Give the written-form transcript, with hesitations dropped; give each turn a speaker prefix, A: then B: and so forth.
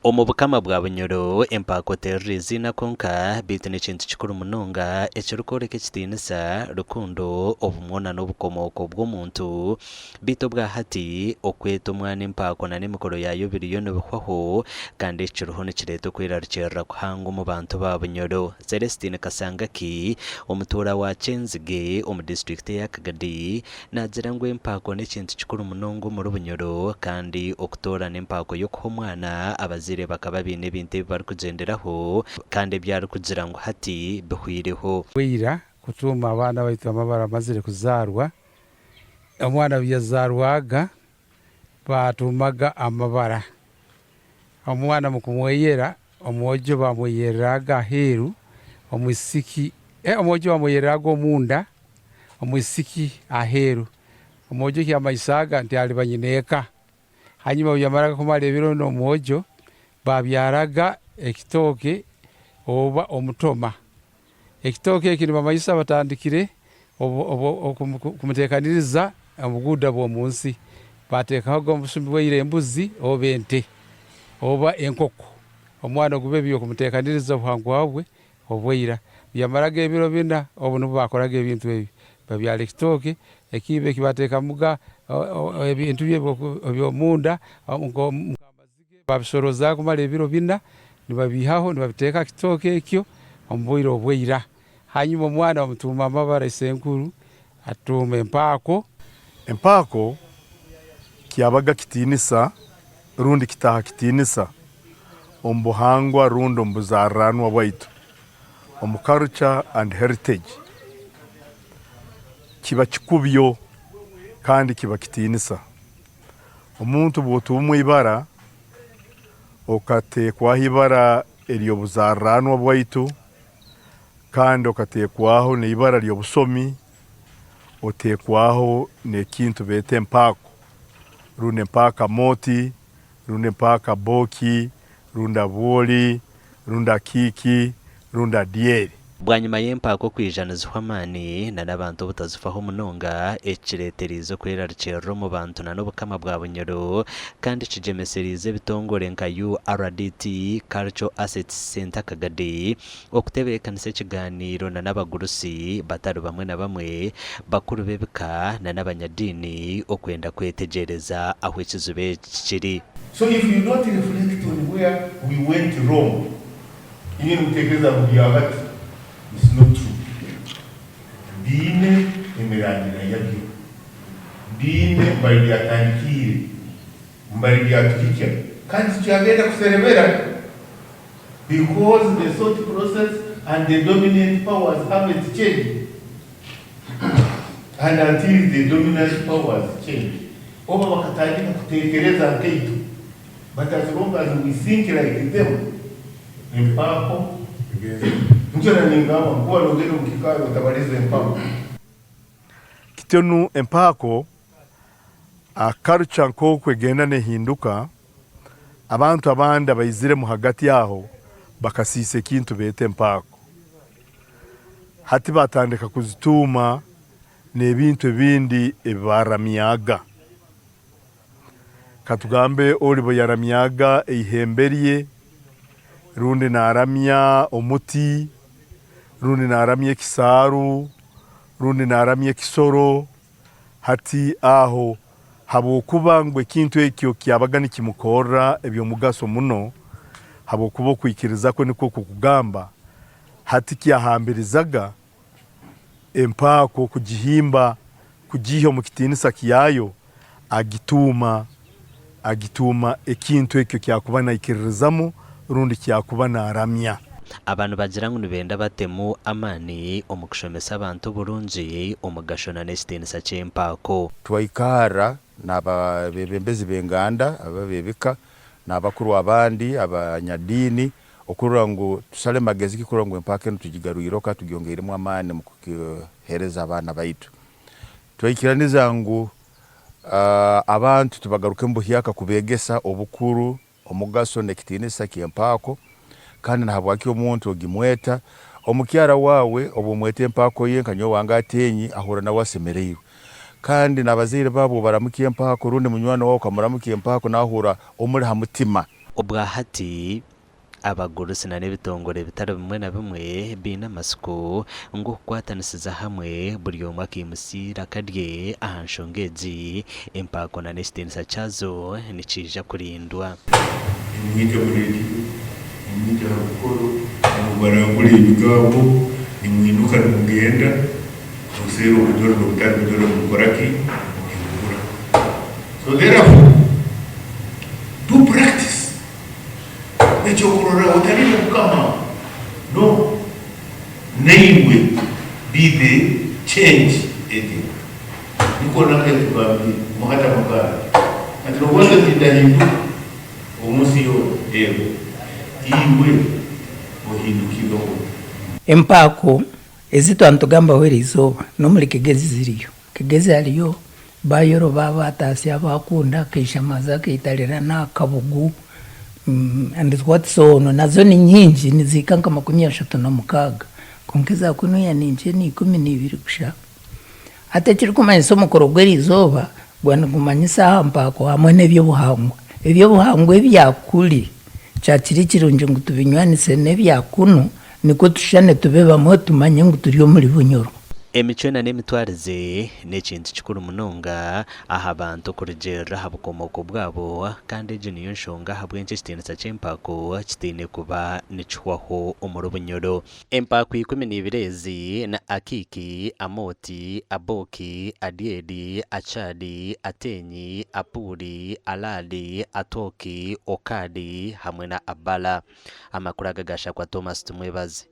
A: Omu Bukama bwa Bunyoro, empaako teriri eiziina kwonka, beitu n'ekintu kikuru munonga ekirikworeka ekitiinisa, rukundo, obumwe na n'obukomooko bw'omuntu. Beitu obwa hati, okweta omwana empaako na n'emikoro yaayo biriyo nibihwaho kandi eki kiriho nikireeta okwerarikirira kuhango omu bantu ba Bunyoro. Celestine Kasangaki, omutuura wa Kyenzige omu disiturikiti eya Kagadi, Naagira ngu empaako n'ekintu kikuru munonga omuri Bunyoro kandi okutoorana empaako y'okuha omwana, abazaire bakaba baine ebintu ebi barikugyenderaho kandi ebi arikugira ngu hati bihweireho.
B: Bwira kutuuma abaana baitu amabara bamazire kuzaarwa. Omwana obu yazaarwaga baatuumaga amabara. Omwana omu kumweyera, omwojo baamweyereraga aheeru, omwisiki, omwojo baamweyereraga omunda, omwisiki aheeru. Omwojo ekyamanyisaaga nti aliba nyineeka. Hanyuma obu yamaraga kumara ebiro n'omwojo, baabyaraga ekitooke oba omutoma. Ekitooke eki nibamanyisa batandikire kumuteekaniriza obuguuda bw'omu nsi. Baateekahoga omu busumi bwaira embuzi oba ente oba enkoko. Omwana ogu bebi okumuteekaniriza obuhangwa bwe obwaira. Yamaraga ebiro bina, obu nubwo baakoraga ebintu ebi. Babyara ekitooke, ekiibo eki baateekamuga ebintu bye eby'omunda nk'amazige, baabisoroozaaga kumara ebiro bina, nibabiihaho nibabiteeka aha kitooke ekyo omu bwire obwaira. Hanyuma omwana bamutuuma amabara isenkuru atuuma empaako.
C: Empaako kyabaga kitiinisa rundi kitaaha kitiinisa omu buhangwa rundi omu buzaariranwa bwaitu, omu culture and heritage. Kiba kikubyo kandi kiba kitiinisa. Omuntu bw'otuumwa ibara, okateekwaho ibara ery'obuzaariranwa bwaitu kandi okateekwaho n'eibara ry'obusomi, oteekwaho n'ekintu beeta empaako, rundi empaako amooti, rundi empaako abooki, rundi abwoli, rundi akiiki, rundi adyeri.
A: Bwanyima y'empaaka okwija nizihwa amaani na n'abantu obutazifaho munonga, eki kireetereize okwerarikirira omu bantu na n'Obukama bwa Bunyoro kandi kigyemesereize ebitongore nka URDT Cultural Assets Centre Kagadi okutebeekanisa ekigaaniiro na n'abagurusi batari bamwe na bamwe, bakuru b'ebika na n'abanyadiini okwenda kwetegyereza ahu ekizibu eki kiri.
D: So if you don't reflect on where we went wrong, inywe nimutekereza ngu bya hati, it's not true. Biine emirandira yabyo, biine mbari byatandikiire, mbari byatuhikya kandi tikyagenda kuserebera because the thought process and the dominant powers haven't changed and until the dominant powers change oba bakatandika kutekereza nkaitwe but as long as we think like them empaako nikyo na ningamba ngu kuba nogenda omu kikaari otabariza empaako.
C: Kityo nu empaako culture nk'oku egenda nehinduka, abantu abandi abaiziremu hagati aho bakasiisa ekintu beeta empaako. Hati batandika kuzituuma n'ebintu ebindi ebi baaramyaga. Katugambe oriba yaramyaga eihembe rye, rundi naaramya omuti, rundi naaramya ekisaaru, rundi naaramya ekisoro, Hati aho habwokuba ngu ekintu ekyo kyabaga nikimukorra eby'omugaso muno, habwokuba okwikiriza kwe nukwo kukugamba, hati kyahambirizaga empaako kugihimba kugiiha omu kitiinisa kyayo agituuma, agituuma ekintu ekyo kyakuba naikiririzamu rundi kyakuba naramya.
A: Aba nibagira ngu nibenda batemu amaani omu kushomesa abantu oburungi, omugasho na n'ekitiinisa ky'empaako.
E: Twaikarra n'abebembezi b'enganda ab'ebika n'abakuru abandi abanyadiini okurora ngu tusale magezi ki kurora ngu empaaka enu tugigarwireho kandi tugyongeiremu amaani omu kugiheereza abaana baitu. Twaikiraniza ngu abantu tubagarukemu buhyaka kubeegesa obukuru Omugaso n'ekitiinisa ky'empaako, kandi nahabwaki omuntu ogimweta. Omukyara waawe obu omweta empaako ye nka nyowe wange ateenyi, ahurra nawe asemereirwe. Kandi n'abazaire baawe obu obaramukya empaako rundi munywani waawe okamuramukya empaako nawe ahurra omuli ha mutima.
A: Obwa hati, abagurusi na n'ebitongore bitari bimwe na bimwe baine amatsiko ngu okukwatanisiza hamwe buri omwe akaimutsya eiraka rye aha nshonga egi, empaako na n'ekitiinisa kyazo nikiija kurindwa.
D: Nimwija mu rediyo, nimwija aha mukoro, nimubarangura ebigambo, nimwinuka nimugenda, museera obujoro n'obutari bujoro nimukora ki? Nimubura. So therefore, do practice. Ekyokurorraho otariine Mukama, no naiwe be the change agent. Nikwo nanka yatugambire Mahatma Gandhi ati nogonza empindahinduka omunsi yoona, ego iwe ohindukire ota?
F: Empaako ezi twaba nitugambaho eriizooba n'omuri Kigezi ziriyo. Kigezi hariyo Bayoro ba Bataasya, Abakunda, Keishamaza, Keitarirana, Kabugu and what so on nazo ni nyingi nizihika nka 36 kwonka eza kunuya ni nkye ni 12 kusha. Hati ekirikumanyisa omukoro gw'eriizooba gwaba nigumanyisa aha mpaako hamwe n'eby'obuhangwa. Eby'obuhangwa ebya kuri kyakiri kirungi ngu tubinywanise n'ebya kunu nikwo tushushane tube bamwe tumanye ngu turi omuri Bunyoro.
A: Emicwe na n'emitwarize n'ekintu kikuru munonga aha bantu kurugiirira aha bukomooko bwabo, kandi egi niyo nshonga ahabw'enki ekitiinisa ky'empaako kitaine kuba nikihwaho omuri Bunyoro. Empaako 12 ezi ni Akiiki, Amooti, Aboki, Adyeri, Acadi, Atenyi, Apuuri, Alaali, Atooki, Okadi hamwe na Abala. Amakuru aga gaashakwa Thomas Tumwebaze.